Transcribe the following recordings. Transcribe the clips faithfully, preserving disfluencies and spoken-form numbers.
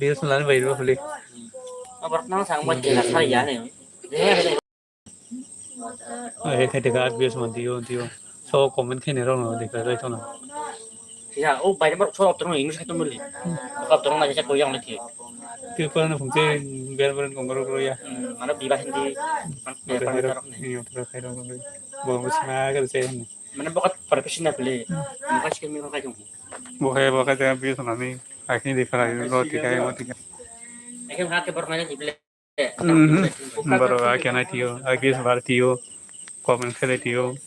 Dia selain bayi dua beli. Apa nang sang buat kena saya ni. Ai, khai teka, bias ma dio, dio. So, comment khai ne rong no, deka, rai tona. Ya, oh, bai mar so, otro English khai to muli. Ka otro na jesa koyang lagi. Ke pa na phungte, ber ber kong ro ro ya. Mana biba Hindi. Mana biba khai ro ro. Bo sna ga se. Mana bokat professional pele. Bokat skill mi khai jong. Bo khai, bo khai teka, bias ma mi. Akhini dikha, ro tika, ro tika. Ekem khat ke bor mana ni pele. Mhm. Borok a kena tio, a gis bar tio, comment khele tio.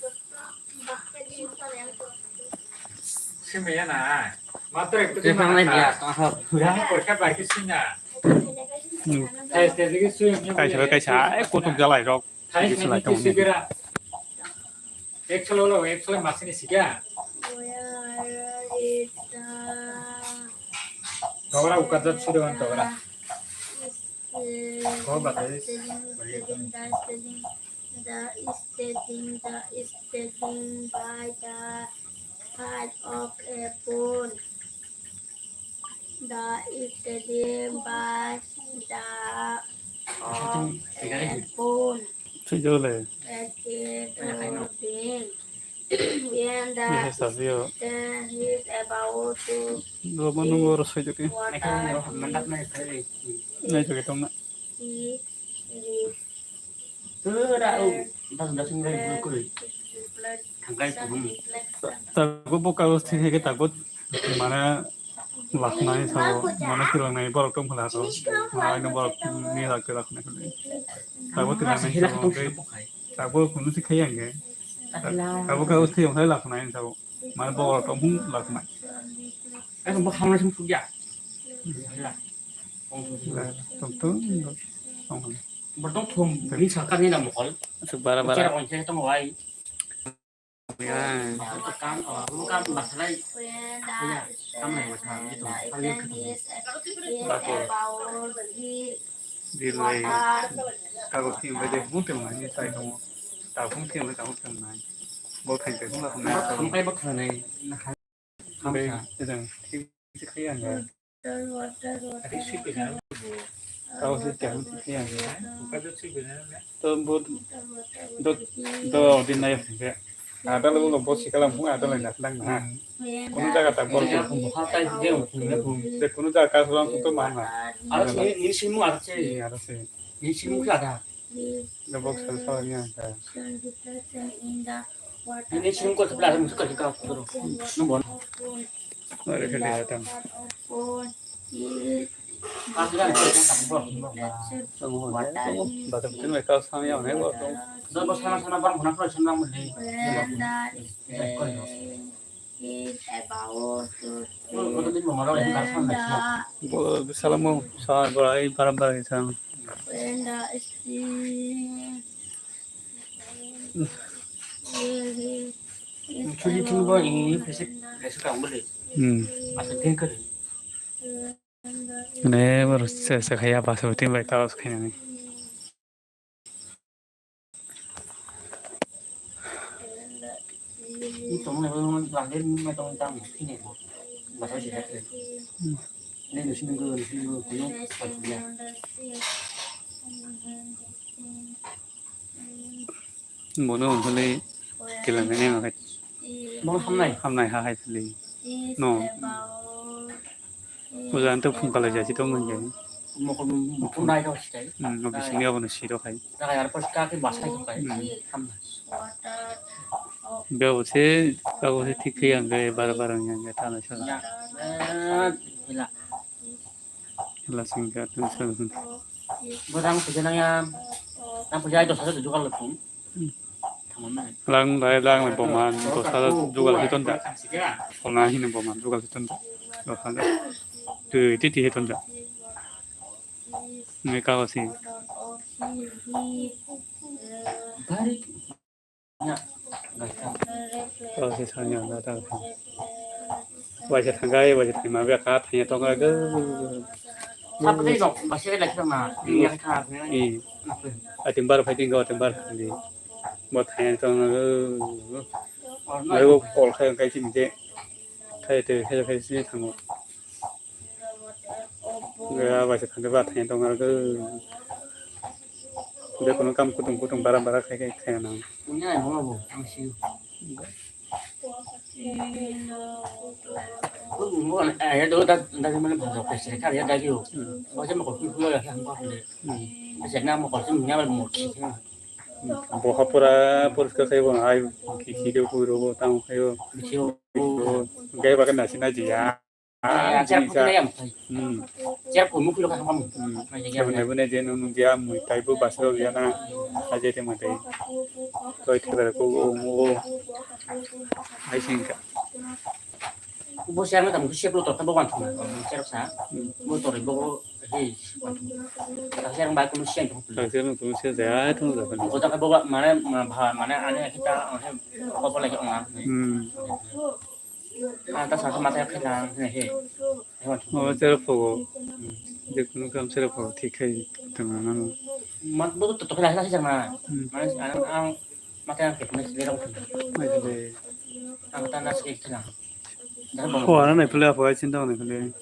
Simi ya na. Matro ektu Tei phang nai dia, tong hok. Kaisa bai kaisa, ai, kutuk jalai rok. Gis lai tong. Ek solo lo, ek solo masini siga. Where is the Tawara ukajat sudah tawara. Spelling, the spelling, the spelling, the spelling, the spelling by the side of a pond. The spelling by the of a pond. Sujole. When the Yes, yes, yes. Then he's about to Lo manu ngoro soi joki. Water Nai joki tong na. He is Tura o das das ngai bukuri. Thangkai kuhum. Tago bo kagos thik hai ke tago mana laknai sao mana tilangnai borok tong phala to. Mana borok ni lak tilangnai. Tago tilangnai sao. Tago kunu si khayang ke. Tago kagos thik hai laknai sao. Mana borok tong hum laknai. Ai bo hamna sum sugya. Tong tong. Borok thum bini sakar ni na mokol. Asuk bara bara. Kera kong khe tong wai. Ya. Kam, oh, kam basalai. Ya, kam lai wasa, itu, kali itu. Dilai, kagos thik bai de, hum tem nai, sai tong. Ta hum tem, ta hum tem nai. Bo thai te hum la hum nai. Hum kai bo thai nai. Bai, ejang, thik, thik khai ang. Kau si tiang si tiang ya. To bo do do din nai ya. Ada lo lo bo si kalam hu ada lo nak lang na. Kono jaga ta bor ko. Hal tai de ko. Se kono jaga ka sulang to mana. Ada si ni si mu ada si. Ada si. Ni si mu ada. Do bo sal sal ni ada. Ini sini kok sebelah, musuh kaki kau, turun. Nubon. Ada kali datang. Batam tu mereka sama yang ni, bos. Sana sana bang, mana kau senang mesti. Is about to Bo, salamu, sa, borai, barang, barang, sa. When the spring, Chuli chuli bo ini besik besik ang beli. Hmm. Masa dengkar. Ne, baru saya, saya kaya apa seperti baik tahu sekali ni. Ni tong na ba de ni ma tong tang ni ne bo. Ba sa si ha. Ni ni sini go ni sini go ko no pa ya. Bono hwnkhwlwi kilangnai ma khai. Bono hamnai. Hamnai ha hai thili. No. Puja anto phung kala jasi tong manja. Mokol mokol nai rok sitai. Hmm, no bisingni abono siro khai. Nai ar pas ka ke basai khai. Hmm. Hamnai. Bebo se, bebo se thik khai ang ge bar bar ang ge tana sala. Ya. Eh, ila. Ila sing ka tun sa. Bo rang puja nang ya. Rang puja ai dos hajar jugal lo thum. Lang lai lang lai boman dos hajar jugal hiton da. Kona hini boman jugal hiton da. Dos hajar. Tu titi hiton da. Ngai ka si. Bari. Tao se sanya na tao. Waisa thangkai, waisa thangma be ka thanya tong ka. Sabri no, basi lagi sama. Iya ka. I. Ating bar fighting go, ating bar di. Bo thanya tong ka. Mai bo kol khai kai chini je. Khai te khai khai si thango. Gaya bai se thangwi ba thangwi tong arw. De kono kam kutung kutung bara bara khai khai khai nang. Wngya nai bono bo ang siyo. Ko bo mo ya do da da mane bhajak ko se kha ya da yo. Hmm. Bo se mo ko ku ku ya kha mo ko le. Hmm. Ba se na mo ko se nya ba mo ki. Bo ha pura poriskar khai bo ai ki ki de ku ro bo tang khai bo. Bicho. Gai ba ka na sina ji ya. Ah, cherok jinisa. Putla yang. Hmm. Cherok ko muklo ka hamam. Hmm. Mai jeng. Kebun kebun je nung nung dia mui taibo basro dia na. Aje te mate. Toi thebere ko o mo o. Ai singka. Bo cherok tam ko seplo to bo wan thuma. Cherok sa. Hmm. Bo to bo hei. Ta cherok ba ko sen. Ta cherok ko sen ja ai thung ja. Ko ta bo mane mane ane kita ko bo lagi ong. Hmm. Ah, ta sa mata khe na he he. He wan. O cherok phogo. Je kunu kam cherok phogo thik khai tongna nango. Mat bo to to khe na se jang na. Hmm. Mane ang ang mata ang khe na se rong. Mai de. Ang ta na se khe na. Ho ana nai phle apo ai chin dong nai phle.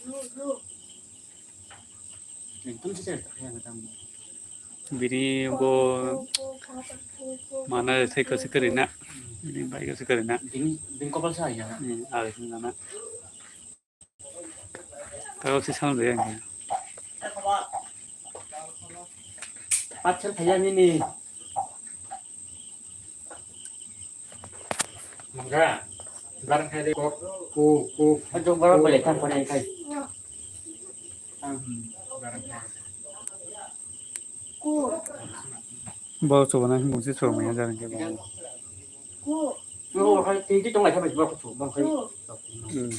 Ekdom se cherok khe na tam. Bini bo mana thai ko sikari na. Bini bai ko sikari na. Bini, bini kopal sa ya. Hmm, aro sing na. Tao si sound ya. Pachal thaya nini. Mura, barang khai de kok, ku, ku. Ajo barang boleh kan boleh kai. Barang khai. Bo chubana himung se chubamani jani ke bo. Bo khai tei tei tonglai khe bai bo chu bo khai. Hmm.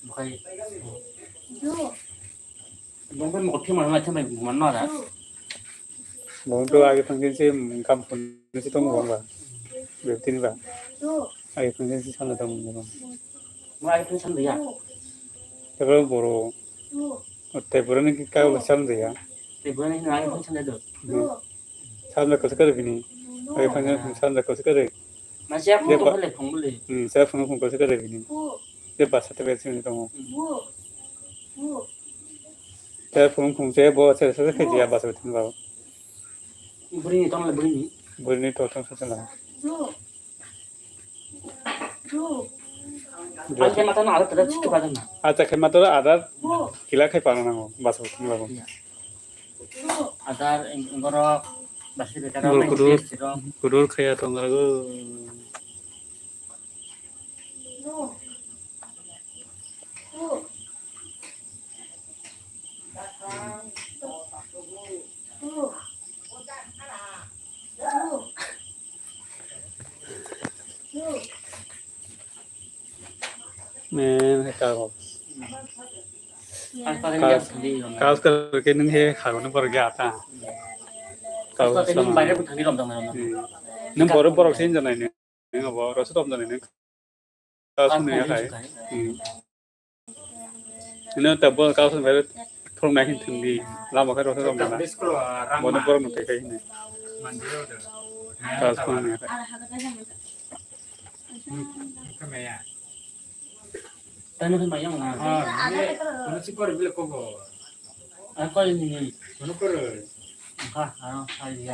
Bo khai. Bo khai mo thima na thima mo na da. Bo to age phang se kam phun se tong bo ba. Be tin ba. Age phang se sana tong bo. Mo age phang san ya. Tebra boro. Tebra ni ka ba san ya. Tebra ni age phang san da. Samla kwchwk kwrwi bini. Ai phano samla kwchwk kwrwi. Masa phone to phale phone bole. Hmm, sa phone phone kwchwk kwrwi bini. Je basa te besi ni tongo. Te phone phone se bo se se khe ya basa tin ba. Buri ni tong le buri ni. Buri ni to tong sa la. Acha khe matano adar tada chikhe pajakna. Acha khe matano adar kila khai pana nango, basa thung lago. Iya. Adar eng-, engorok, basi betara kudur, kudur khaya tong lago. Men, hai kagos. Kagos, kagos kar ke nung he kagos ni borok ya ta. Kagos sama. Hmm. Nung borok borok sin janai ni. Nung abo rasa tom janai ni. Kagos ni ya kai. Hmm. Ino ta bo kau sun bai thung nai hin thung di. Lama khe rw thung na. Bo no borok no kai kai hin. Kau sun ne. Tani khe mayang na. Ha, ne, kono si kor bile ko bo. A kor ni. Kono kor. Ha, ha, ha, ya.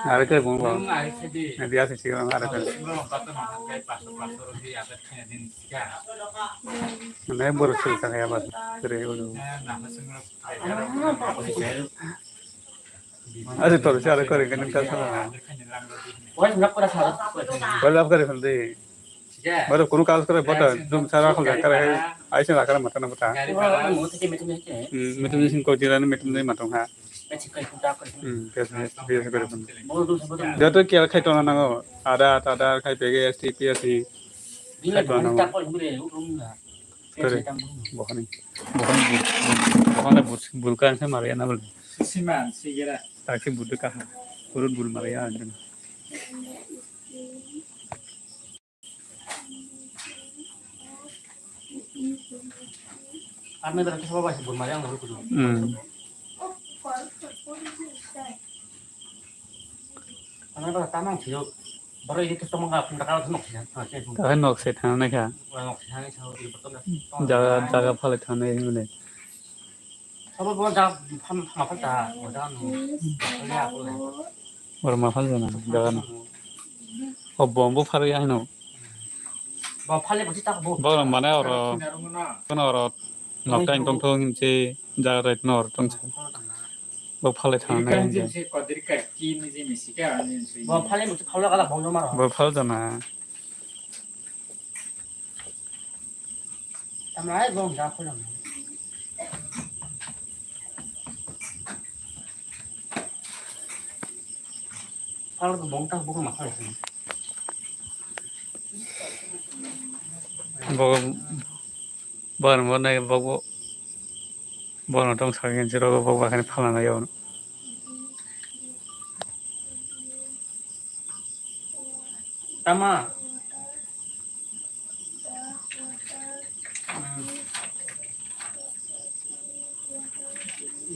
Are khe bung ba. Nung are khe di. Ne dia se si are khe. Bro, kata mana kai paso paso ro di ada khe din. Nai borok swi thangya ba, kwrwi unu. Ase tor se aro kwrwi khe nang ta sana. Wala kwrwi phal de. Boro kunu kaus kwrwi bota dum sara khol kare hai aise la kare mata na bota. Hmm, mitum ni sin ko jira ni mitum ni matong ha. Hmm, biasa, biasa, biasa kwrwi phal. Joto kiya khai tona nango. Ada, ada khai pege S T P S C. Khai tona nango. Kore, bohani, bohani bul, bohani bul, bulkan se mariya na bul. Siman, sigera. Taksi bul ka ha. Urut bul mariya anjana. Arme berarti siapa sih bul mariya nggak kudu. Hmm. Karena kalau tamang sih, baru itu cuma nggak pernah kalau nok sih, nok sih. Tahan nok se thang nai kha. Nok sih, nok sih. Jaga, jaga phale thang nai himne. Abo bo ja pham phama phal ta, o ja no. Ya ko le. Oro ma phal jana, jaga no. O bom bo phar ya hino. Bo phale bo ta bo. Bo mane oro. Kono oro. Nok ta tong thong hin se jaga right no oro tong sa. Bo phale thang na hin se. Bo phale mo phal gala bo no maro. Bo phal jana. Tamo ai gom da phulang. Pal ko bong tak bong ma khai. Bo, bo, bo nai bo, bo, bo no tong sa gen jiro bo ba kan phala na yo. Tama. Hmm.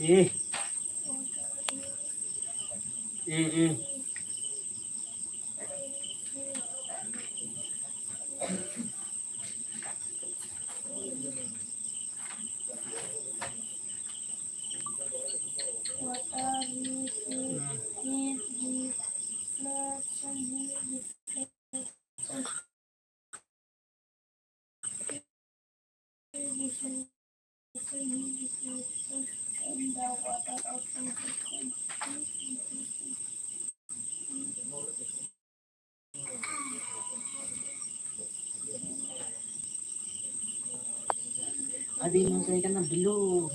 Eh. Eh, eh. Abi mo sai kana bilu.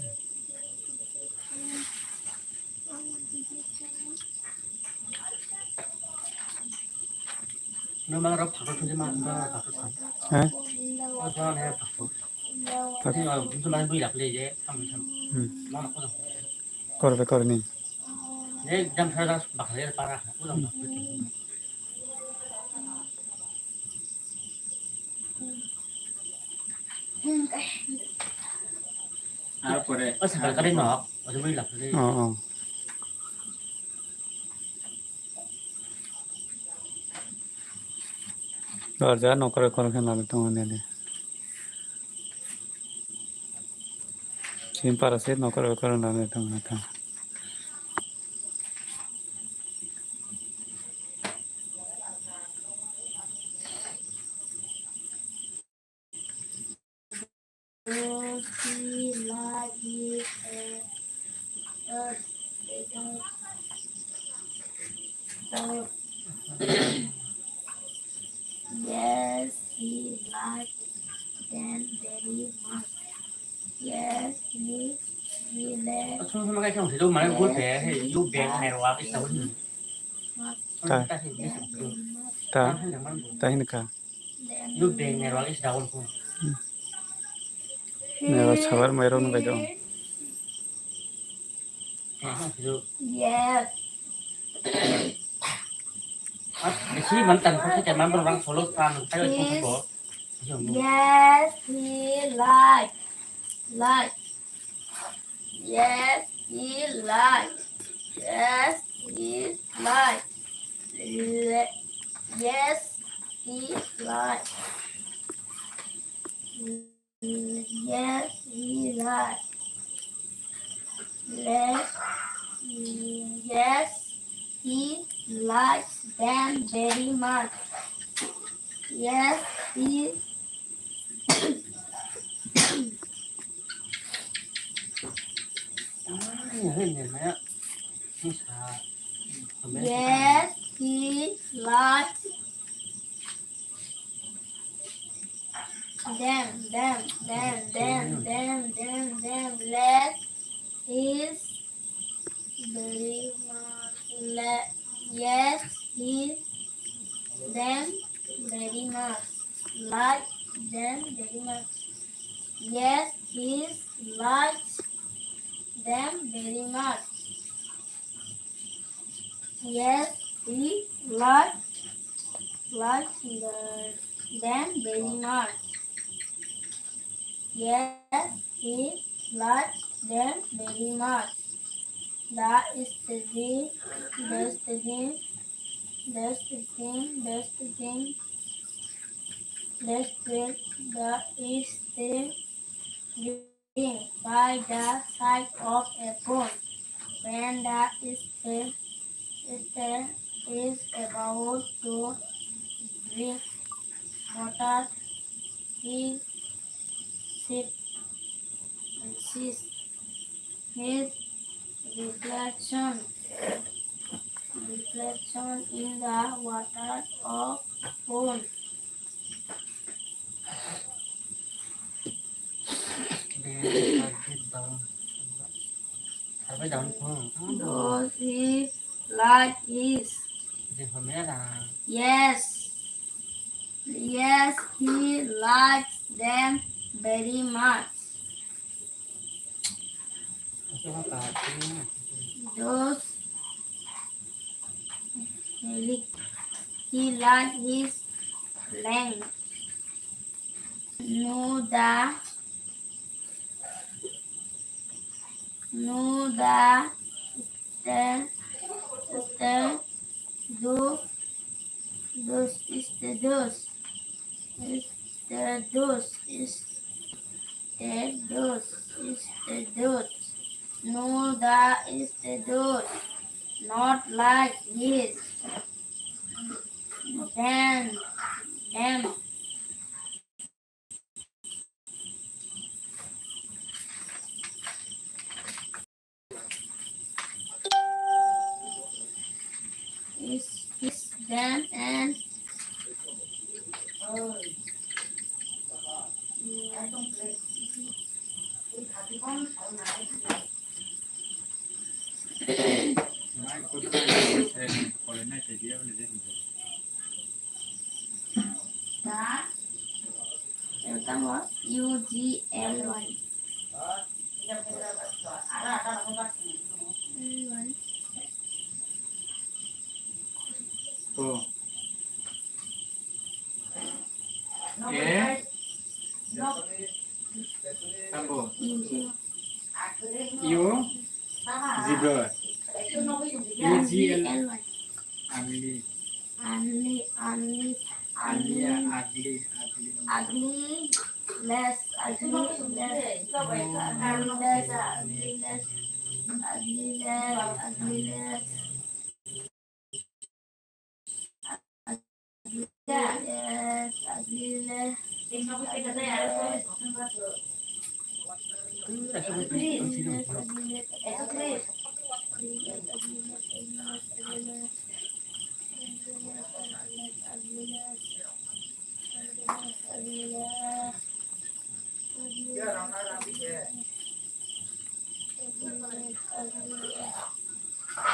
No mala rok phakor thunjima, no mala phakor thun. He? O jona ne phakor. Phak- Thunjima, thunjima bui lap le je, sam sam. Hmm. Mala ko. Korbe korni. Ekdam sara bakle para, ko dam bakle. Ar pore, o sakal kari nok, o jumai lap le. Oh, oh. Dorja nokore kore khe nang tongo nini. Chini para se nokore kore nang tongo ta. Yes, he liked them very much. Yes, he, he liked. Sum sum kai song sido mane gul pe he yu beng nerwa ki tawin. Ta. Ta. Ta hin ka. Yu beng nerwa ki tawin ko. Nerwa sabar mai rong bai dong. Yes. Bisi mantan ko kita mampu orang solo kan kayo itu ko. Yes, he like, like. Yes, he like. Yes, he like. Le- yes, he like. Yes, he likes. Yes, yes, he likes them very much. Yes, he. Yes, he likes them, them, them, them, them, them, them. Let his very much. Let, yes, he them very much. Like them very much. Yes, he likes them very much. Yes, he likes, likes the, them very much. Yes, he likes them very much. The student, the student, the student, the student, the student, the student by the side of a pond. When the student is about to drink water, he sees his reflection, reflection in the water of pond. Does he like his? Yes. Yes, he likes them very much. Does he, he like his length? Know the, know the stand, stand, do, those is the those, is the those, is the those, is the those. Know the is the those, not like this. Then, then. Is, is them and Welcome, U G L Y. Ko. E. Tambo. U. Zebra. U G L Y. Ugly. Ugly, ugly, ugly. Ugly, ugly, ugly. Ugly, less, ugly, less. Ugly, less, ugly, less. Ugly, less, ugly, less. Ugly, less, ugly, less.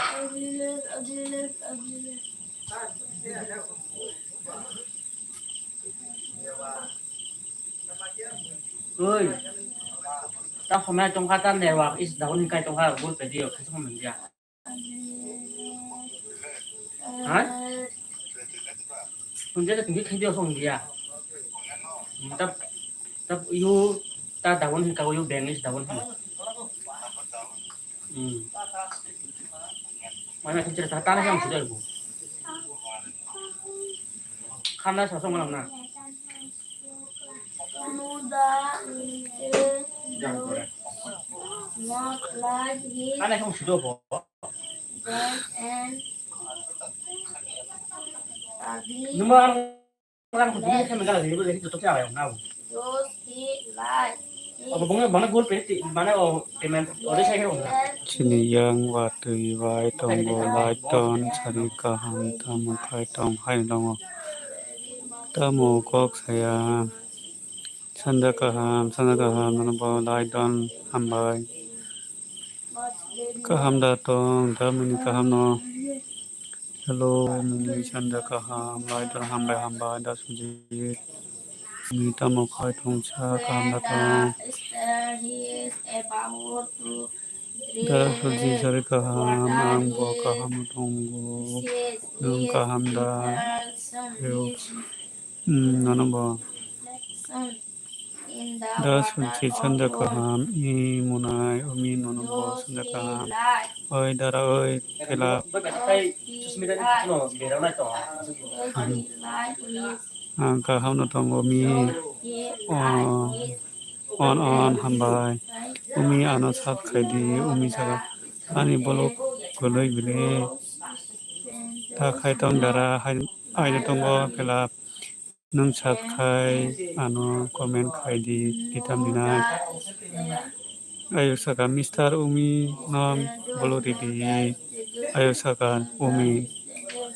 Ugly, less, ugly, less. Oi, ta khomai tongkha, ta network is down hinkai tongkha, bol pedi o, khaisa manliya. Ha? Tungja tungki khaidi osong dia. Tap tap yu ta down hinka yu beng is down hin. Hmm. Mana khaidi ta ta na yang sudah bu. Khana sosong malam na. Nuda, not like his. Khana yang sudah bu. Number one, orang kudu ni kami kalau ini boleh itu tuh cewek yang tahu. Those he likes. Apa bangnya mana gol peti mana oh payment oleh saya kira. Chini yang watui bai tongo, light on sari kaham tamo khai tong hai tongo. Tamo kok saya. Sanja kaham, sanja kaham, nono bo light on hambai. Kaham da tong, da mini kaham no. Hello, mini sanja kaham, light on hambai, hambai, da sujit. Mini tamo khai tong cha, kaham da tong. Dara suji sari kaham, ang bo kaham tongo. Nung kaham da. Yo. Hmm, nono bo. Da suji sanja kaham, i munai, umi nono bo sanja kaham. Oi, dara, oi, tela. Ang kaham no tongo, mi. Oh. On on hambai. Umi ano sub khai di, umi saka ani bolok kwlwi bini. Ta khai tong dara hai, aino tongo kela nwng sub khai ano comment khai di, kitam dinai. Ayo saka Mister Umi no bolok ridi. Ayo saka Umi,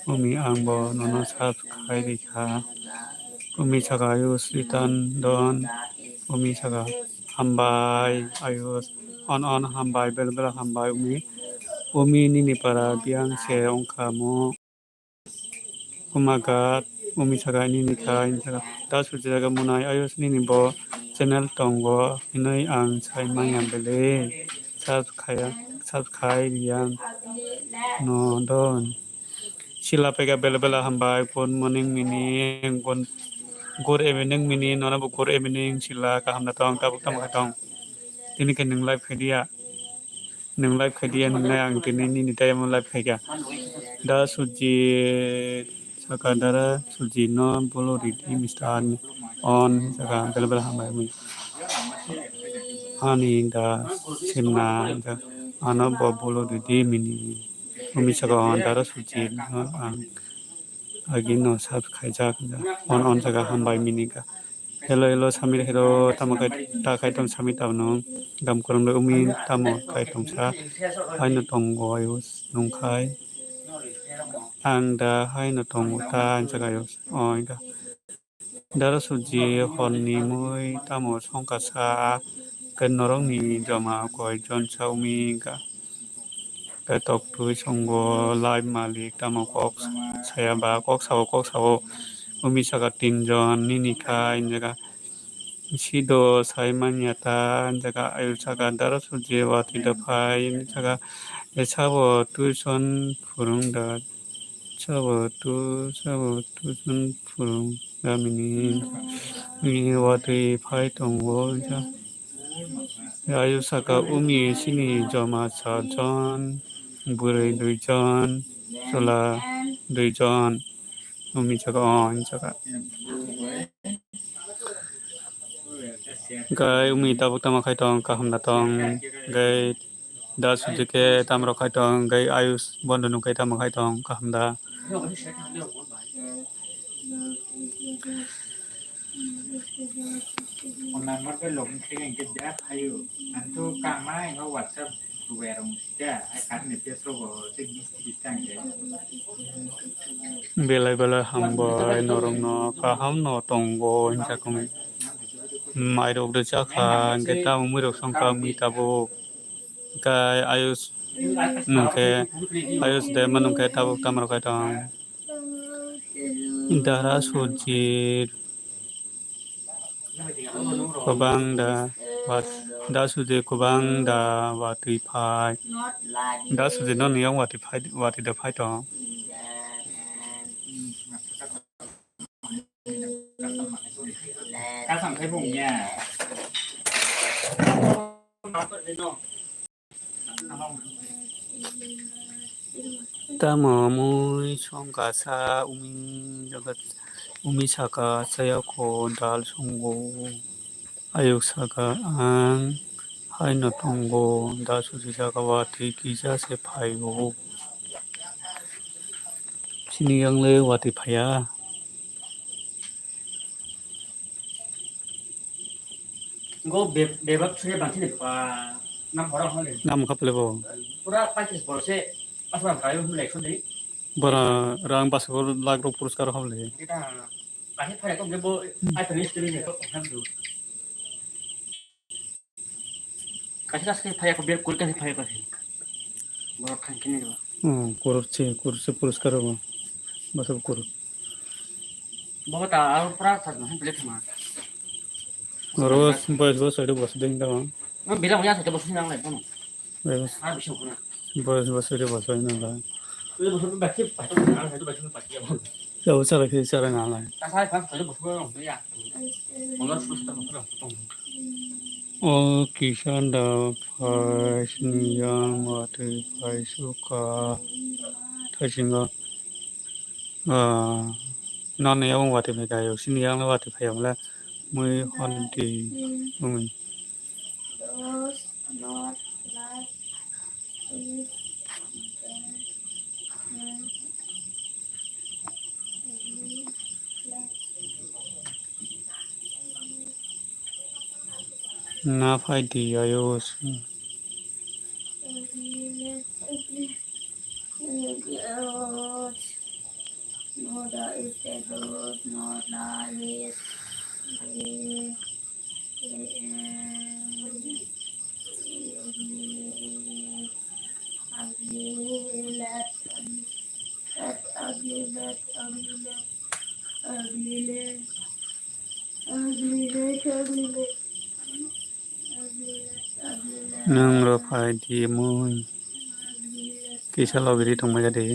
Umi ang bo nono sub khai rikha. Umi saka Ayush Ritan Don. Umi saka hambai Ayush, on on hambai, bel bel hambai Umi. Umi nini para biyang se wngkha mo. Kumagat, Umi saka nini khai, nini saka. Da sujiraga munai Ayush nini bo channel tongo, hinoi ang sai manya bele. Sub khaya, sub khai riyang no don. Sila pega bela bela hambai, good morning mini, good, good evening mini, nono bo good evening sila, kaham na tong, tabuk tamo kha tong. Tini khe nwng live khai diya, nwng live khai diya, nwng nai ang tini nini time live khai kha. Da suji saka dara suji no bolo ridi Mister on saka bela bela hambai mui. Hani da simna da ano bo bolo ridi mini. Umi saka on dara suji no ang agi no sub khaijak da. On on saka hambai mini ka. Hello hello Samir hello tamo khai ta khai tong Samir tamo no gam korom le umi tamo khai tong sa. Haino tongo ayo nung khai. Ang da haino tongo ta ang saka ayo. Oi da. Dara suji honni mui tamo songkha sa, khe norokni joma koi jon sa umi wngkha. Khe toktwi songo live malik tamo kok saya ba kok sao kok sao umi saka tinjon nini kha hinjaga. Sido sai manya ta hinjaga ayu saka dara suji watwi da phai hinjaga sabo tuition phurung da. Sabo tu, sabo tuition phurung. Gamini, bini watwi phai tongo, ja. Ayu saka umi sini joma sajon, bwrwi duijon, chwla duijon, umi saka, oh, umi saka. Gai umi tabuk tamo khai tong, kaham da tong, gai da suji khe tamo rok khai tong, gai ayus bondo nung khe tamo khai tong, kaham da. Belai belai hambai norokno kaham no tongo hinjakhe mairok rwchakha hwnkhe tabuk muirok songkha mui tabuk. Kai ayus nungkhe, ayus dema nungkhe tabuk tamo rok khai tong. Dara sujit kwbang da, wat-, da sujit kwbang da watwi phai. Da sujit no niyang watwi phai, watwi da phai tong. Tamo mui songkha sa umi jaga, umi saka chayakho dal songo. Ayuk saka ang haino tongo, da susi saka watwi kisa se phaio. Sini yang le watwi phaiya. Go be-, bebak sure bangsi ni pa nam hora hole. Nam khaple bo. Pura package bol se asma kayo hum lekso de. Bara rang basgo lak rok puruskar hole. Kita kasih phai ko gebo ai tani stri ne ko ham du. Kasih kasih phai ko ber kul kasih phai ko. Bor khan kini ba. Hmm, kuruk se, kuruk se puruskar bo. Basab kuruk. Baba ta aro pura sa na bile thama. Aro boys boys ade boss ding da. No bila ya sa boss nang lai bono. Boys. Ah bisa kuna. Boys boys ade boss nang lai. Boss ba ki pa na sa ba ki pa ya. Ya usara ki sara nang lai. Ta sa pa sa boss ba ya. Mono susta boss ba. O kisan da phai sini yang watwi phai suka. Thaisingo. Ah, nani yang watwi phai kayo sini yang watwi phai yang la. Mui hon di mui. Does not like it when, when we play. Na phai di, ayos. Moda is a good, moda is a, ugly, let, let, ugly, let, ugly, let, ugly, let, ugly, let, ugly, let, ugly, let. Nwng rw phai di mui. Kisa logiri tongmaya de.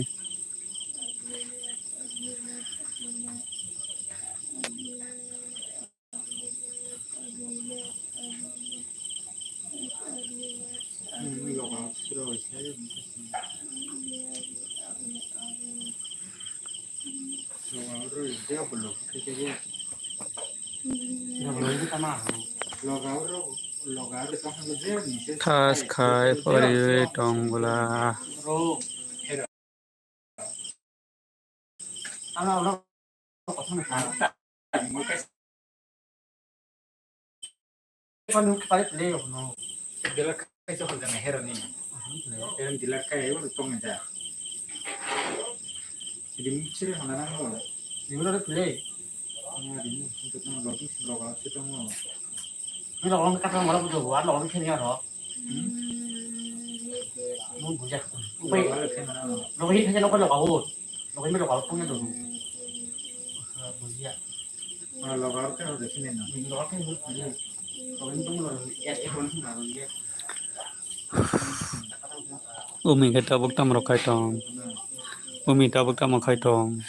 Thas khai poriwi tong bwla. Ni rok wng kha tong, borok bujo bo, aro wng khe ni aro. Hmm? Mo buja. Upai. Logi khaja logi loga o. Logi me loga o tong ya do. Buja. Loga o khe hoje sini na. Loga khe hoje. Logi tong loga. Ya, ya, hono na, ya. Umi khe tabuk tamo rok khai tong. Umi tabuk tamo khai tong.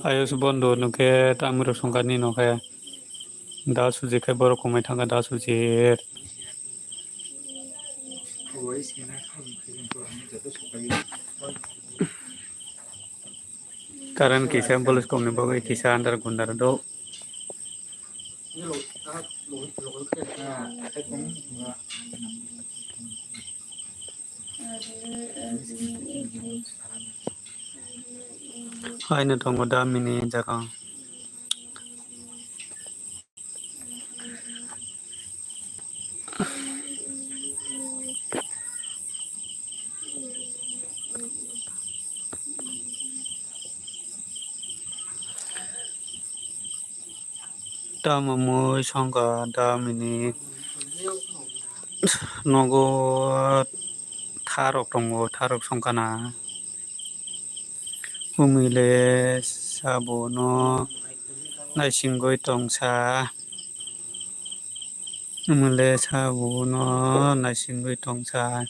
Ayos bondo nokhe tamo rok songkha ni nokhe. Da Sujit khe borok komai thangkha Da Sujit. Current kisa police kom ni bagwi kisa under gundar do. Haino tongo da mini jaga. Tamo mui songkha da mini nogo tharok tongo, tharok songkha na. Umile sabono naisingwi tongsa. Umile sabono naisingwi tongsa.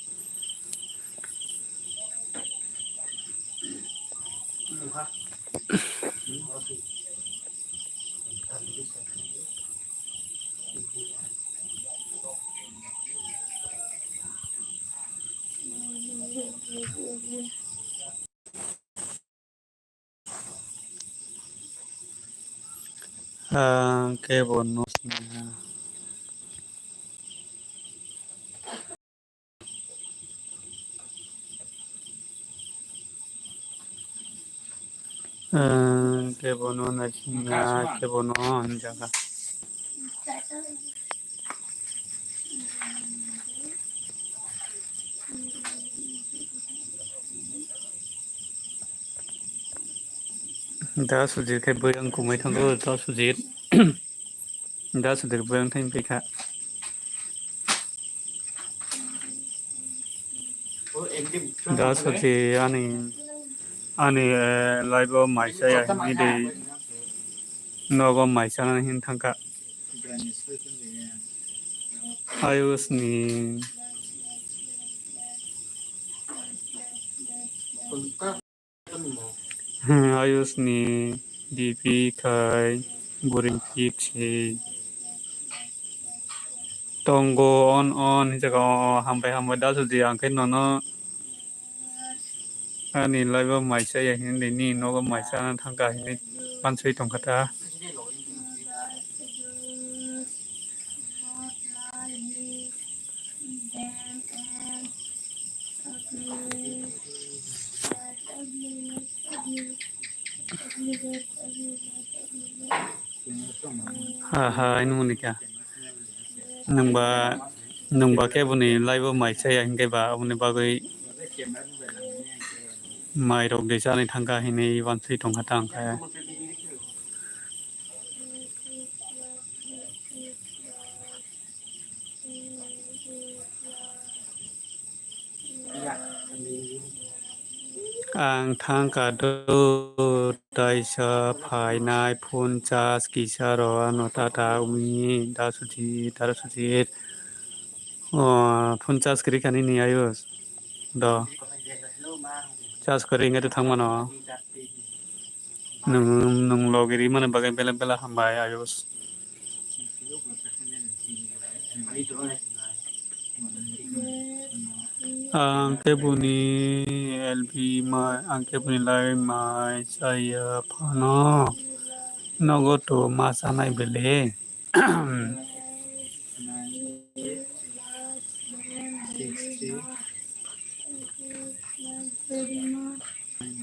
Ah, kebo no singha. Ah, kebo no naisingha, kebo no hinjaga. Da Sujit khe bwrang kumui thango, Da Sujit. Da Sujit bwrang thang phi kha. Da Sujit ani, ani, eh, live o mai chaya hinwi de. Nogo mai chana hin thangkha. Ayus ni. Hmm, Ayus ni D P khai boring pic se. Tongo on on hinjago, o, o, hambai hambai da Sujit, ang khe nono ani live o mai chaya hinwi, nini nogo mai chana thangkha hinwi pansui tongkha ta. Ha ha, ini munika. Nungba, nungba khe boni live o mai chaya hinkhe ba, aboni bagwi mai rok de chani thangkha hinwi wansui tongkha ta hwnkhe. Ang thangkha do taisa phainai phone charge kisa rw ano tata umi da sujit dara sujit. O phone charge kwrwi kha nini ayus do charge kwrwi wngkhe thangmano. Nwng, nwng logi rimani bagwi belai belai hambai ayus. Ang khe boni L B mai, ang khe boni lai mai chaya phano. Nogo to ma chanai bele.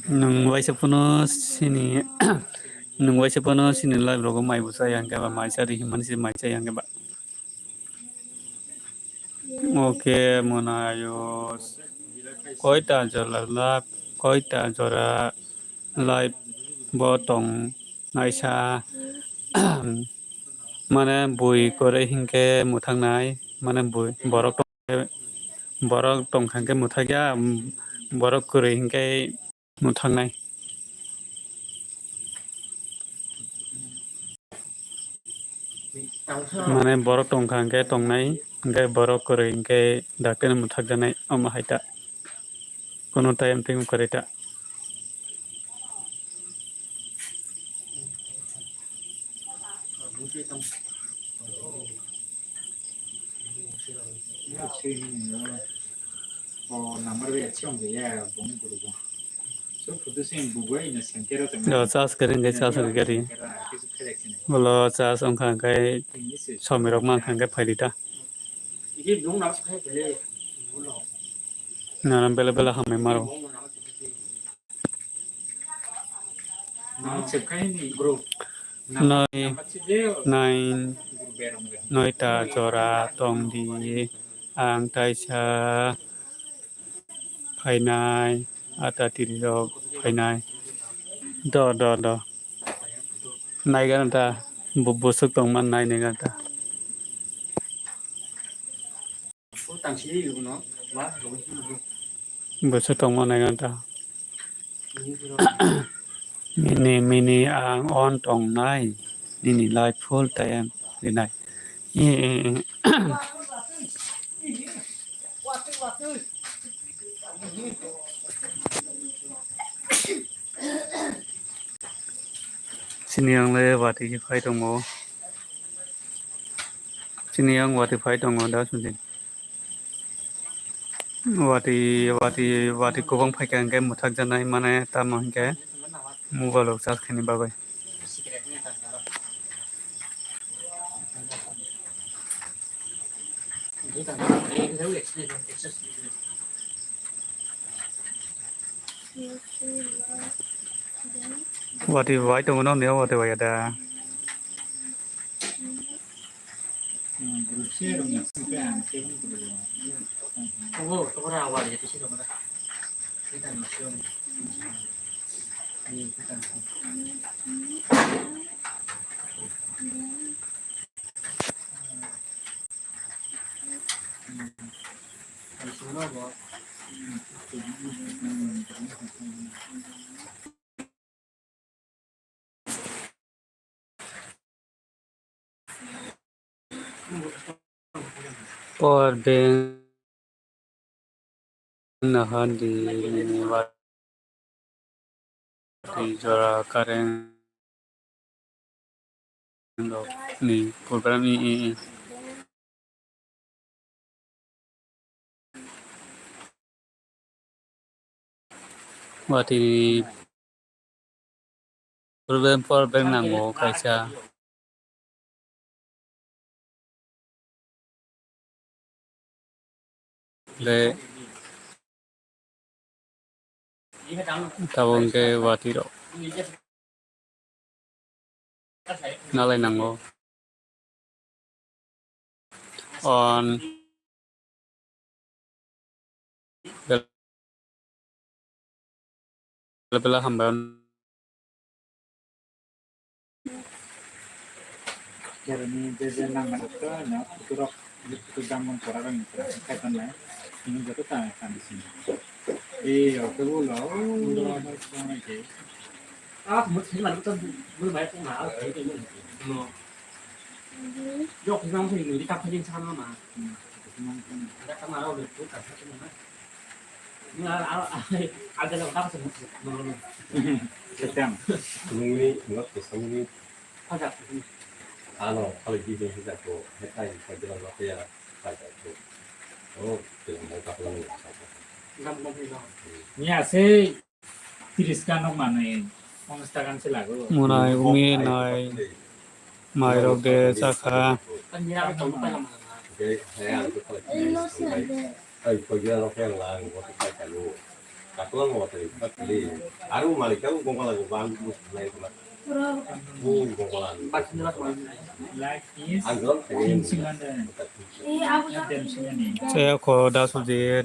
Nwng waisa phano sini, nwng waisa phano sini live rogo mai bwsa yang khe ba mai chari himani se mai chaya yang khe ba. Oke, mwnai o koita jora live, koita jora live bo tong naisa, mane bui kwrwi hinkhe mwthang nai, mane bui borok tong, borok tong kha khe mwthang ya, borok kwrwi hinkhe mwthang nai. Mane borok tong kha hinkhe tong nai, hinkhe borok kwrwi hinkhe dakti no mwthak janai, omo hai ta. Kono time twi kwrwi ta. Do charge kwrwi hinkhe charge kwrwi gari. Bolo charge wngkha hinkhe somirok mankha hinkhe phaidi ta. Nana bela bela hambai maro. Noi, nine, noita jora tong di, ang taisa phainai, ata tiri rok phainai. Do, do, do. Naigana ta, bu-, busuk tongma nai naigana ta. Bwswk tongma naiganta. Mini, mini ang on tongnai. Nini life full time rinai. E, e, e. Sini ang le watwi phai tongo. Sini ang watwi phai tongo da sudi. Watwi, watwi, watwi kwbang phaikha hinkhe mwthakjaknai mane tamo hinkhe mobile rok charge khaini bagwi. Watwi bai tongo nokni o watwi bai ya da. Power bank nahan di watwi jora current rok ni program ni. Watwi problem, problem nango kaisa. Tei tabuk hwnkhe watwi rok nalai nango. On. Bela bela hambai. Jeroni je je nang mani to no, photo rok, photo dam mon pora rok ni pora khai ton nai. Ini joto ta kan di sini. Eh, oke bu lo. Ah, mut sini mani to bu mai ko ma, ah, khai ko no. Yok, nang sini ni ta khai sa ma. Hmm. Ada kan arau le tu ka sa ma. Ni arau, arau, ada lo ka sa ma. Setem. Nungni, ngot ko samuni. Ano, kali di di kita ko, hetai ko jalan apa ya, pada ko. Oh, tidak mau tak lama. Ni ase, tiris ka nok manwi, ponchas taka se lago. Munai, umi nai, mai rok de chakha. Chaya ko da sujir.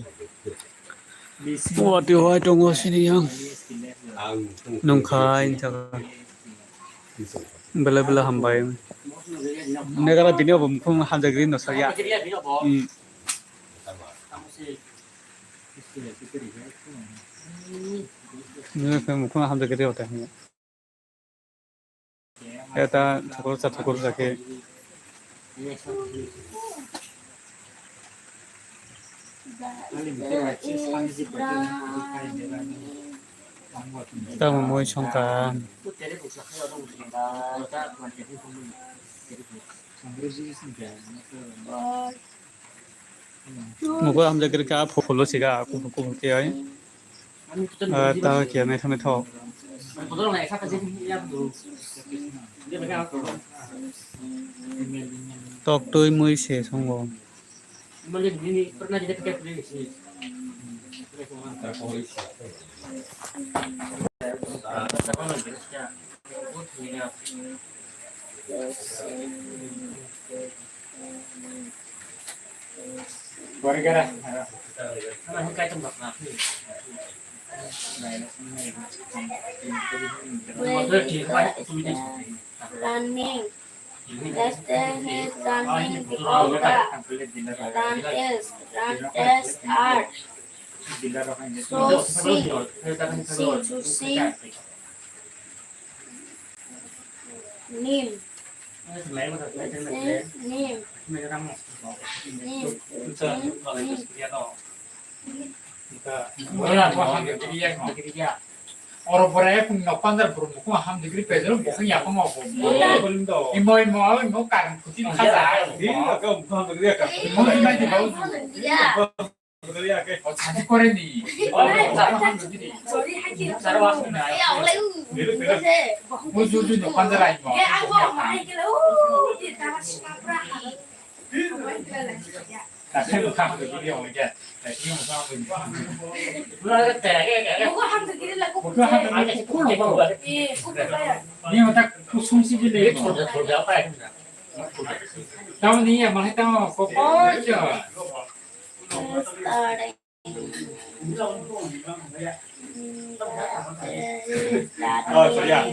Watwi hoi tongo sini yang. Nungkhai jaga. Bela bela hambai. Negara bini obo mukhung hamjagri no sakya. Hmm. Nini khe mukhung hamjagri ote. Eta thakur sa thakur sa khe. Tamo moi songkha. Mugo hamjak khe ka pho-, pholo siga, kuphur kuphur khe oi. Ah, ta khe naithok naithok. Tok twi mui se songo. Running. Yesterday he is running because the run is, run is hard. So sing. Sing to sing. Nim. Sing, nim. Nim. Nim. Nim. Oro bore phung nok panjar brum bukhung ham degree pejero bukhung yapang obo. Imo, imo, imo, karan khuti khaja. Imo, imo, imo, imo, O chati kore ni. Sorry, hai khe. Mo ju ju no panjara ai mo. Takhai mo kham de video mo ja. Takhai mo kham de. Mo ko ham de giri la ko. Mo ko ham de giri ko. Eh, ko ko ya. Ni mo tak kusum si bile. Tamo ni ya, mo hai tamo ko ko. Starting. Oh, so yeah.